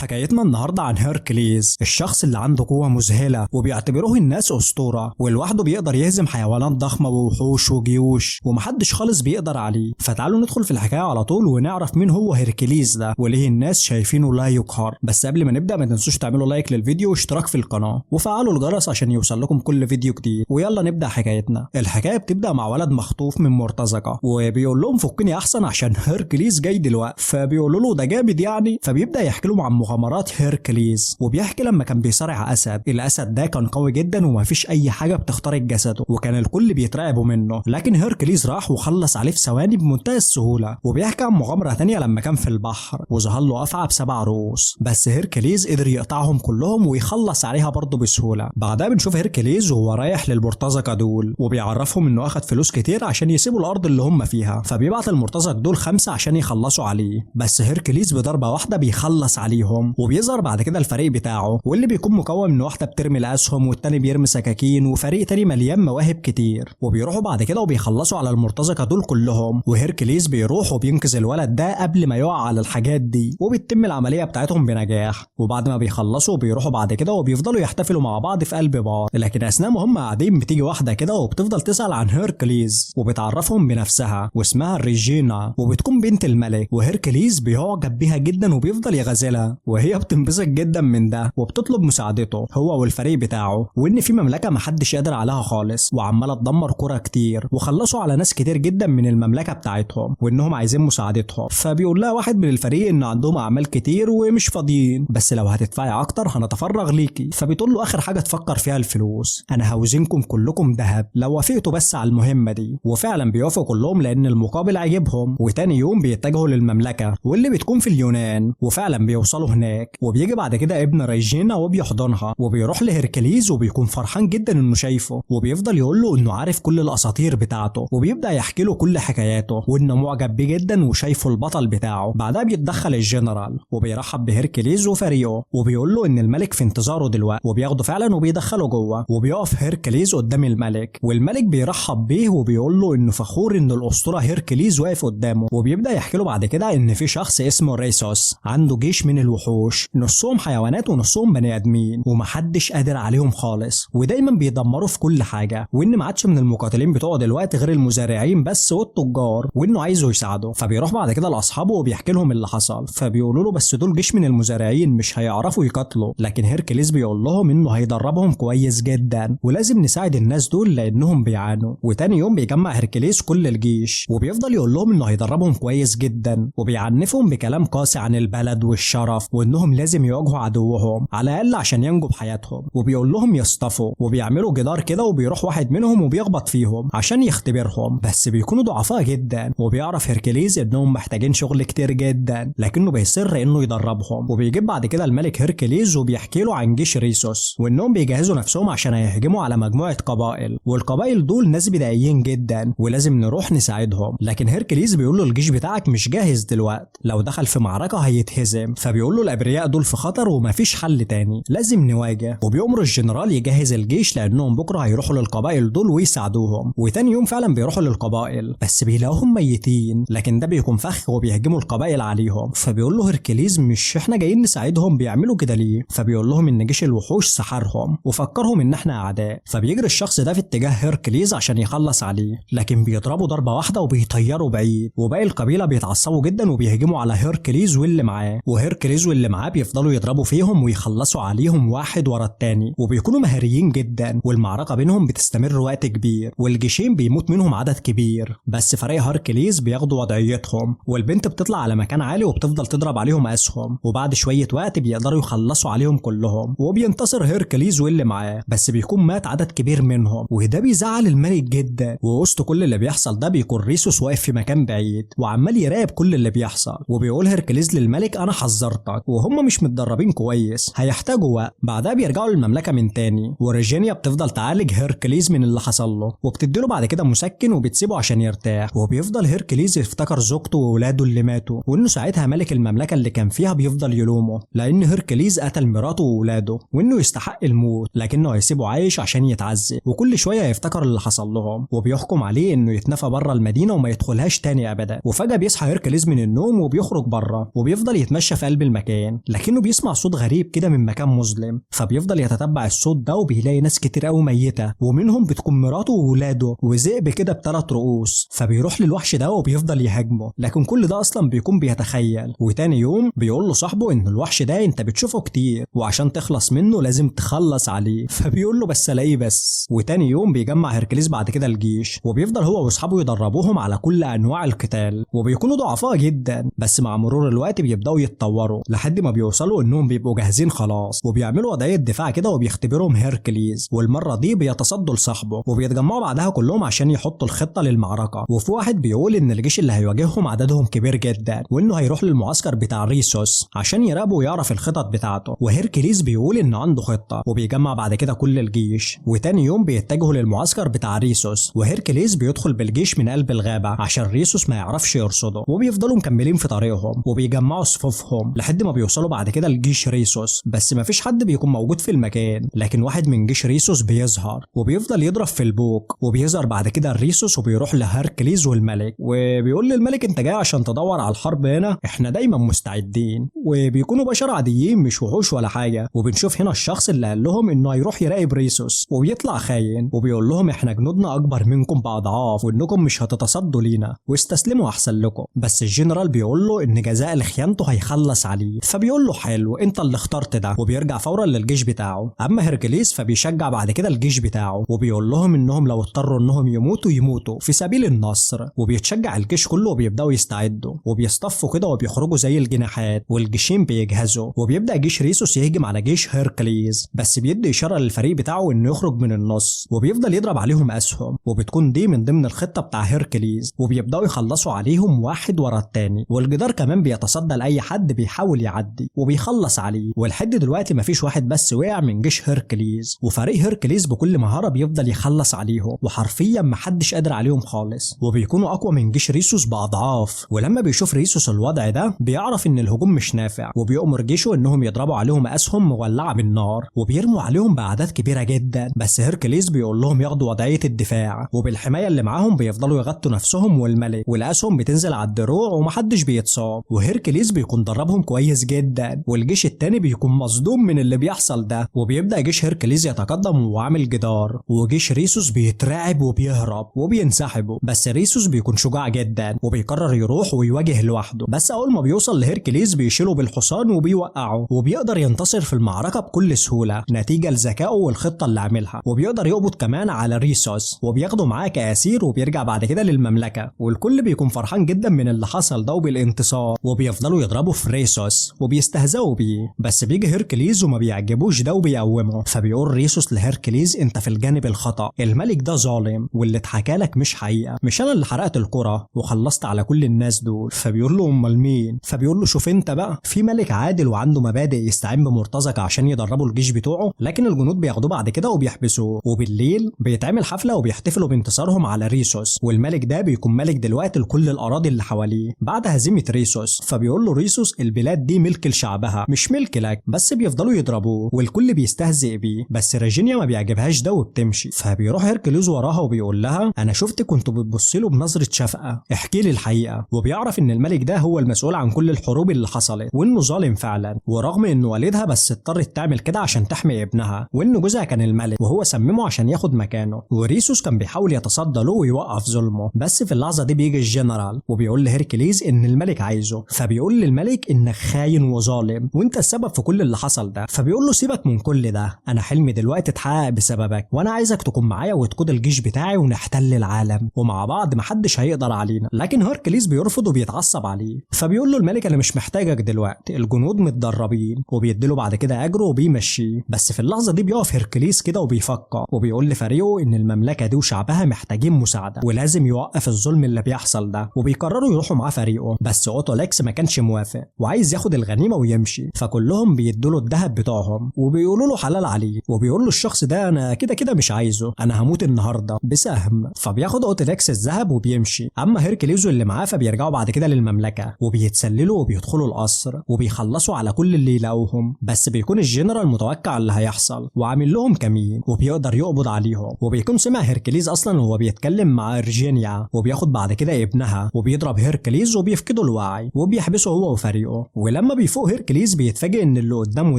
حكايتنا النهارده عن هيركليز، الشخص اللي عنده قوة مذهلة وبيعتبروه الناس أسطورة، ولوحده بيقدر يهزم حيوانات ضخمة ووحوش وجيوش ومحدش خالص بيقدر عليه. فتعالوا ندخل في الحكاية على طول ونعرف مين هو هيركليز ده وليه الناس شايفينه لا يقهر. بس قبل ما نبدأ ما تنسوش تعملوا like للفيديو واشتراك في القناة وفعلوا الجرس عشان يوصل لكم كل فيديو جديد. ويلا نبدأ حكايتنا. الحكاية بتبدأ مع ولد مخطوف من مرتزقة وبيقول لهم فكني أحسن عشان هيركليز جاي دلوقتي. فبيقولوا له ده جامد يعني. فبيبدأ يحكي لهم عن مغامرات هيركليز، وبيحكي لما كان بيصارع اسد. الاسد ده كان قوي جدا ومفيش اي حاجة بتخترق جسده وكان الكل بيترعبوا منه، لكن هيركليز راح وخلص عليه في ثواني بمنتهى السهولة. وبيحكي عن مغامرة تانية لما كان في البحر وظهر له افعى بسبع رؤوس، بس هيركليز قدر يقطعهم كلهم ويخلص عليها برضه بسهولة. بعدها بنشوف هيركليز وهو رايح للمرتزقه دول وبيعرفهم انه اخد فلوس كتير عشان يسيبوا الارض اللي هم فيها. فبيبعت المرتزق دول 5 عشان يخلصوا عليه، بس هيركليز بضربه واحدة بيخلص عليهم. وبيظهر بعد كده الفريق بتاعه واللي بيكون مكون من واحدة بترمي الاسهم والتاني بيرمي سكاكين وفريق تاني مليان مواهب كتير. وبيروحوا بعد كده وبيخلصوا على المرتزقة دول كلهم، وهيركليز بيروح وبينقذ الولد ده قبل ما يقع على الحاجات دي، وبتتم العملية بتاعتهم بنجاح. وبعد ما بيخلصوا بيروحوا بعد كده وبيفضلوا يحتفلوا مع بعض في قلب بار. لكن اثناء ما هم قاعدين بتيجي واحدة كده وبتفضل تسال عن هيركليز وبتعرفهم بنفسها واسمها ريجينا وبتكون بنت الملك. وهيركليز بيعجب بيها جدا وبيفضل يغازلها، وهي بتنبسط جدا من ده وبتطلب مساعدته هو والفريق بتاعه، وان في مملكة محدش قادر عليها خالص وعماله تدمر قرى كتير وخلصوا على ناس كتير جدا من المملكة بتاعتهم وانهم عايزين مساعدتهم. فبيقول لها واحد من الفريق ان عندهم اعمال كتير ومش فاضيين، بس لو هتدفعي اكتر هنتفرغ ليكي. فبتقول له اخر حاجة تفكر فيها الفلوس، انا هوزنكم كلكم ذهب لو وافقتوا بس على المهمة دي. وفعلا بيوافقوا كلهم لان المقابل عجبهم. وتاني يوم بيتجهوا للمملكة واللي بتكون في اليونان، وفعلا بيوصلوا هناك. وبيجي بعد كده ابن ريجينا وبيحضنها وبيروح لهيركليز وبيكون فرحان جدا انه شايفه، وبيفضل يقول له انه عارف كل الاساطير بتاعته وبيبدا يحكي له كل حكاياته وانه معجب بيه جدا وشايفه البطل بتاعه. بعدها بيتدخل الجنرال وبيرحب بهيركليز وفريقه وبيقول له ان الملك في انتظاره دلوقتي، وبياخده فعلا وبيدخله جوه. وبيقف هيركليز قدام الملك والملك بيرحب بيه وبيقول له انه فخور ان الاسطورة هيركليز واقف قدامه. وبيبدا يحكي له بعد كده ان في شخص اسمه ريسوس عنده جيش من الوحوش، نصهم حيوانات ونصهم بني ادمين، ومحدش قادر عليهم خالص ودايما بيدمروا في كل حاجة، وان ما عادش من المقاتلين بتوعه دلوقتي غير المزارعين بس والتجار، وانه عايزه يساعده. فبيروح بعد كده لاصحابه وبيحكي لهم اللي حصل، فبيقولوا له بس دول جيش من المزارعين مش هيعرفوا يقاتلوا، لكن هيركليز بيقول لهم انه هيدربهم كويس جدا ولازم نساعد الناس دول لانهم بيعانوا. وتاني يوم بيجمع هيركليز كل الجيش وبيفضل يقول لهم انه هيدربهم كويس جدا وبيعنفهم بكلام قاسي عن البلد والشرف وانهم لازم يواجهوا عدوهم على الاقل عشان ينجوا بحياتهم. وبيقول لهم يصطفوا وبيعملوا جدار كده وبيروح واحد منهم وبيخبط فيهم عشان يختبرهم، بس بيكونوا ضعفاء جدا. وبيعرف هيركليز انهم محتاجين شغل كتير جدا لكنه بيصر انه يدربهم. وبيجيب بعد كده الملك هيركليز وبيحكي له عن جيش ريسوس وانهم بيجهزوا نفسهم عشان هيهجموا على مجموعة قبائل، والقبائل دول ناس بدائيين جدا ولازم نروح نساعدهم. لكن هيركليز بيقول له الجيش بتاعك مش جاهز دلوقتي، لو دخل في معركة هيتهزم. فبيقول له الابرياء دول في خطر ومفيش حل تاني، لازم نواجه. وبيأمر الجنرال يجهز الجيش لانهم بكره هيروحوا للقبائل دول ويساعدوهم. وتاني يوم فعلا بيروحوا للقبائل بس بيلاقوهم ميتين، لكن ده بيكون فخ وبيهجموا القبائل عليهم. فبيقول له هيركليز مش احنا جايين نساعدهم، بيعملوا كده ليه؟ فبيقول لهم ان جيش الوحوش سحرهم وفكرهم ان احنا اعداء. فبيجري الشخص ده في اتجاه هيركليز عشان يخلص عليه، لكن بيضربوا ضربه واحدة وبيطيروا بعيد. وباقي القبيلة بيتعصبوا جدا وبيهجموا على هيركليز واللي معاه، وهيركليز واللي معاه بيفضلوا يضربوا فيهم ويخلصوا عليهم واحد ورا التاني، وبيكونوا مهاريين جدا. والمعركة بينهم بتستمر وقت كبير والجيشين بيموت منهم عدد كبير، بس فريق هيركليز بياخدوا وضعيتهم والبنت بتطلع على مكان عالي وبتفضل تضرب عليهم اسهم. وبعد شوية وقت بيقدروا يخلصوا عليهم كلهم وبينتصر هيركليز واللي معاه، بس بيكون مات عدد كبير منهم وده بيزعل الملك جدا. ووسط كل اللي بيحصل ده بيكون ريسوس واقف في مكان بعيد وعمال يراقب كل اللي بيحصل. وبيقول هيركليز للملك انا حذرتك وهم مش متدربين كويس، هيحتاجوا وقت. بعدها بيرجعوا للمملكة من تاني وريجينيا بتفضل تعالج هيركليز من اللي حصل له وبتديله بعد كده مسكن وبتسيبه عشان يرتاح. وبيفضل هيركليز يفتكر زوجته واولاده اللي ماتوا وانه ساعتها ملك المملكة اللي كان فيها بيفضل يلومه لان هيركليز قتل مراته واولاده وانه يستحق الموت، لكنه هيسيبه عايش عشان يتعذب. وكل شوية يفتكر اللي حصل لهم وبيحكم عليه انه يتنفى بره المدينة وما يدخلهاش تاني ابدا. وفجاة بيصحى هيركليز من النوم وبيخرج بره وبيفضل يتمشى في قلب المكان. المكان، لكنه بيسمع صوت غريب كده من مكان مظلم، فبيفضل يتتبع الصوت ده وبيلاقي ناس كتير قوي ميته، ومنهم بتكون مراته وولاده وذئب كده بثلاث رؤوس. فبيروح للوحش ده وبيفضل يهاجمه، لكن كل ده اصلا بيكون بيتخيل. وتاني يوم بيقول له صاحبه ان الوحش ده انت بتشوفه كتير، وعشان تخلص منه لازم تخلص عليه، فبيقول له بس الاقيه بس. وتاني يوم بيجمع هيركليز بعد كده الجيش، وبيفضل هو واصحابه يدربوهم على كل انواع القتال، وبيكونوا ضعفاء جدا، بس مع مرور الوقت بيبداوا يتطوروا لحد ما بيوصلوا انهم بيبقوا جاهزين خلاص، وبيعملوا وضعية دفاع كده وبيختبرهم هيركليز، والمرة دي بيتصدوا لصاحبه، وبيتجمعوا بعدها كلهم عشان يحطوا الخطة للمعركة. وفي واحد بيقول ان الجيش اللي هيواجههم عددهم كبير جدا، وانه هيروح للمعسكر بتاع ريسوس عشان يراقبه ويعرف الخطط بتاعته. وهيركليز بيقول ان عنده خطه، وبيجمع بعد كده كل الجيش. وتاني يوم بيتجهوا للمعسكر بتاع ريسوس، وهيركليز بيدخل بالجيش من قلب الغابة عشان ريسوس ما يعرفش يرصده، وبيفضلوا مكملين في طريقهم وبيجمعوا صفوفهم لحد ما بيوصلوا بعد كده لجيش ريسوس، بس ما فيش حد بيكون موجود في المكان، لكن واحد من جيش ريسوس بيظهر وبيفضل يضرب في البوق، وبيظهر بعد كده الريسوس وبيروح لهيركليز والملك، وبيقول للملك انت جاي عشان تدور على الحرب هنا، احنا دايما مستعدين. وبيكونوا بشر عاديين مش وحوش ولا حاجة. وبنشوف هنا الشخص اللي قال لهم انه هيروح يراقب ريسوس، وبيطلع خاين وبيقول لهم احنا جنودنا اكبر منكم باضعاف، وانكم مش هتتصدوا لينا، واستسلموا احسن لكم. بس الجنرال بيقول له ان جزاء لخيانته هيخلص عليه، فبيقول له حلو انت اللي اخترت ده، وبيرجع فورا للجيش بتاعه. اما هيركليز فبيشجع بعد كده الجيش بتاعه، وبيقول لهم انهم لو اضطروا انهم يموتوا يموتوا في سبيل النصر. وبيتشجع الجيش كله وبيبداوا يستعدوا وبيصطفوا كده وبيخرجوا زي الجناحات، والجيشين بيجهزوا. وبيبدا جيش ريسوس يهجم على جيش هيركليز، بس بيدي اشارة للفريق بتاعه انه يخرج من النص، وبيفضل يضرب عليهم اسهم، وبتكون دي من ضمن الخطة بتاع هيركليز، وبيبداوا يخلصوا عليهم واحد ورا التاني. والجدار كمان بيتصدى لاي حد بيحاول يعدي وبيخلص عليه. ولحد دلوقتي مفيش واحد بس وقع من جيش هيركليز، وفريق هيركليز بكل مهارة بيفضل يخلص عليهم، وحرفيا محدش قادر عليهم خالص، وبيكونوا اقوى من جيش ريسوس باضعاف. ولما بيشوف ريسوس الوضع ده بيعرف ان الهجوم مش نافع، وبيؤمر جيشه انهم يضربوا عليهم اسهم مولعه بالنار، وبيرموا عليهم باعداد كبيرة جدا. بس هيركليز بيقول لهم ياخدوا وضعية الدفاع، وبالحمايه اللي معاهم بيفضلوا يغطوا نفسهم والملك، والاسهم بتنزل على الدروع ومحدش بيتصاب. وهيركليز بيكون دربهم كويس جدا، والجيش التاني بيكون مصدوم من اللي بيحصل ده. وبيبدا جيش هيركليز يتقدم وعامل جدار، وجيش ريسوس بيترعب وبيهرب وبينسحبوا. بس ريسوس بيكون شجاع جدا وبيقرر يروح ويواجه لوحده، بس اول ما بيوصل لهيركليز بيشيله بالحصان وبيوقعه، وبيقدر ينتصر في المعركة بكل سهولة نتيجة لذكائه والخطه اللي عاملها. وبيقدر يقبض كمان على ريسوس وبياخده معاه كأسير، وبيرجع بعد كده للمملكة، والكل بيكون فرحان جدا من اللي حصل ده وبالانتصار، وبيفضلوا يضربوا في ريسوس وبيستهزئوا بيه. بس بيجي هيركليز وما بيعجبوش ده وبيقومه، فبيقول ريسوس لهيركليز انت في الجانب الخطأ، الملك ده ظالم واللي اتحكى لك مش حقيقة، مش انا اللي حرقت القرى وخلصت على كل الناس دول. فبيقول له امال مين؟ فبيقول له شوف انت بقى، في ملك عادل وعنده مبادئ يستعين بمرتزقه عشان يدربوا الجيش بتوعه، لكن الجنود بياخدوه بعد كده وبيحبسوه. وبالليل بيتعمل حفلة وبيحتفلوا بانتصارهم على ريسوس، والملك ده بيكون ملك دلوقتي لكل الاراضي اللي حواليه بعد هزيمة ريسوس. فبيقول له ريسوس البلاد دي ملك لشعبها مش ملك لك، بس بيفضلوا يضربوه والكل بيستهزئ بيه. بس ريجينيا ما بيعجبهاش ده وبتمشي. فبيروح هيركليز وراها وبيقول لها انا شفتك كنت بتبصي له بنظره شفقة، احكي لي الحقيقة. وبيعرف ان الملك ده هو المسؤول عن كل الحروب اللي حصلت وانه ظالم فعلا، ورغم انه والدها بس اضطرت تعمل كده عشان تحمي ابنها، وانه جوزها كان الملك وهو سممه عشان ياخد مكانه. وريسوس كان بيحاول يتصدى له ويوقف ظلمه، بس في اللحظة دي بيجي الجنرال وبيقول لهيركليز ان الملك عايزه. فبيقول للملك انك خاين وظالم وانت السبب في كل اللي حصل ده. فبيقول له سيبك من كل ده، انا حلمي دلوقتي اتحقق بسببك، وانا عايزك تكون معايا وتقود الجيش بتاعي ونحتل العالم، ومع بعض محدش هيقدر علينا. لكن هيركليز بيرفض وبيتعصب عليه، فبيقول له الملك انا مش محتاجك دلوقتي، الجنود متدربين، وبيديله بعد كده اجره وبيمشيه. بس في اللحظة دي بيقف هيركليز كده وبيفكر وبيقول لفريقه ان المملكة دي وشعبها محتاجين مساعدة ولازم يوقف الظلم اللي بيحصل ده، وبيقرروا يروحوا معاه فريقه. بس اوتوليكس ما كانش موافق وعايز ياخد الغنيمة ويمشي، فكلهم بيدوا له الذهب بتوعهم وبيقولوا له حلال عليه، وبيقول له الشخص ده انا كده كده مش عايزه، انا هموت النهارده بسهم. فبياخد اوتوليكس الذهب وبيمشي. اما هيركليز اللي معاه فبيرجعوا بعد كده للمملكة وبيتسللوا وبيدخلوا القصر وبيخلصوا على كل اللي يلاقوهم. بس بيكون الجنرال متوقع اللي هيحصل وعامل لهم كمين وبيقدر يقبض عليهم. وبيكون سمع هيركليز اصلا وهو بيتكلم مع ريجينيا، وبياخد بعد كده ابنها وبيضرب هيركليز وبيفقده الوعي وبيحبسه هو وفريقه. ولما ولما بيفوق هيركليز بيتفاجئ ان اللي قدامه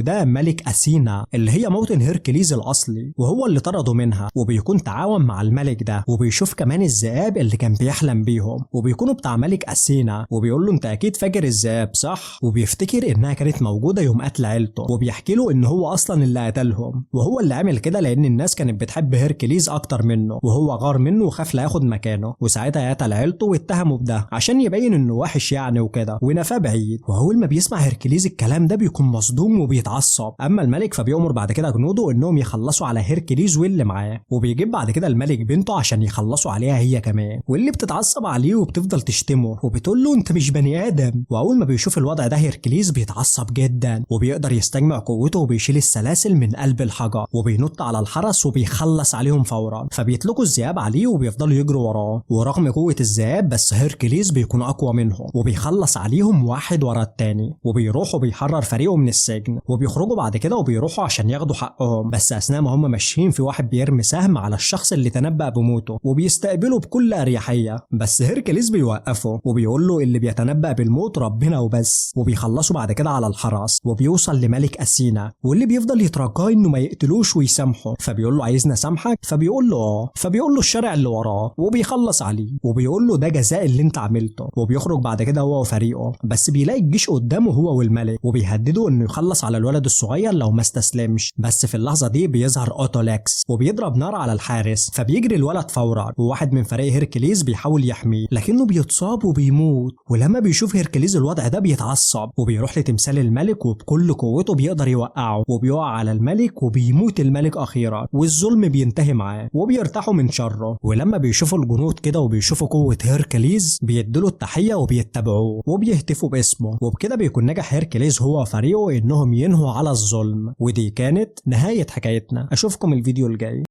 ده ملك اثينا اللي هي موطن هيركليز الاصلي، وهو اللي طرده منها، وبيكون تعاون مع الملك ده. وبيشوف كمان الذئاب اللي كان بيحلم بيهم وبيكونوا بتاع ملك اثينا، وبيقول له انت اكيد فاكر الذئاب صح؟ وبيفتكر انها كانت موجودة يوم قتل عيلته، وبيحكي له ان هو اصلا اللي قتلهم، وهو اللي عمل كده لان الناس كانت بتحب هيركليز اكتر منه، وهو غار منه وخاف لا ياخد مكانه، وساعتها قتل عيلته واتهمه بده عشان يبين انه وحش يعني وكده، ونفاه بعيد. واول ما بيسمع هيركليز الكلام ده بيكون مصدوم وبيتعصب. اما الملك فبيأمر بعد كده جنوده انهم يخلصوا على هيركليز واللي معاه، وبيجيب بعد كده الملك بنته عشان يخلصوا عليها هي كمان، واللي بتتعصب عليه وبتفضل تشتمه وبتقول له انت مش بني ادم. واول ما بيشوف الوضع ده هيركليز بيتعصب جدا، وبيقدر يستجمع قوته وبيشيل السلاسل من قلب الحجر، وبينط على الحرس وبيخلص عليهم فورا. فبيطلقوا الذئاب عليه وبيفضلوا يجروا وراه، ورغم قوة الذئاب بس هيركليز بيكون اقوى منهم وبيخلص عليهم واحد ورا التاني، وبيروحوا بيحرر فريقه من السجن، وبيخرجوا بعد كده وبيروحوا عشان ياخدوا حقهم. بس اثناء ما هم ماشيين في واحد بيرمي سهم على الشخص اللي تنبأ بموته وبيستقبله بكل اريحية، بس هيركليز بيوقفه وبيقول له اللي بيتنبأ بالموت ربنا وبس. وبيخلصوا بعد كده على الحرس، وبيوصل لملك اثينا واللي بيفضل يترجاه انه ما يقتلوش ويسامحه، فبيقول له عايزنا اسامحك؟ فبيقول له اه، فبيقول له الشارع اللي وراه، وبيخلص عليه وبيقول له ده جزاء اللي انت عملته. وبيخرج بعد كده هو وفريقه، بس بيلاقي الجيش قدامه هو والملك، وبيهدده انه يخلص على الولد الصغير لو ما استسلمش. بس في اللحظة دي بيظهر اوتوليكس وبيضرب نار على الحارس، فبيجري الولد فورا، وواحد من فريق هيركليز بيحاول يحميه لكنه بيتصاب وبيموت. ولما بيشوف هيركليز الوضع ده بيتعصب وبيروح لتمثال الملك، وبكل قوته بيقدر يوقعه وبيقع على الملك وبيموت الملك اخيرا، والظلم بينتهي معاه وبيرتاحوا من شره. ولما بيشوفوا الجنود كده وبيشوفوا قوة هيركليز بيدوا التحية وبيتبعوه وبيهتفوا باسمه، وبكده بيكون نجح هيركليز هو وفريقه انهم ينهوا على الظلم. ودي كانت نهاية حكايتنا، اشوفكم الفيديو الجاي.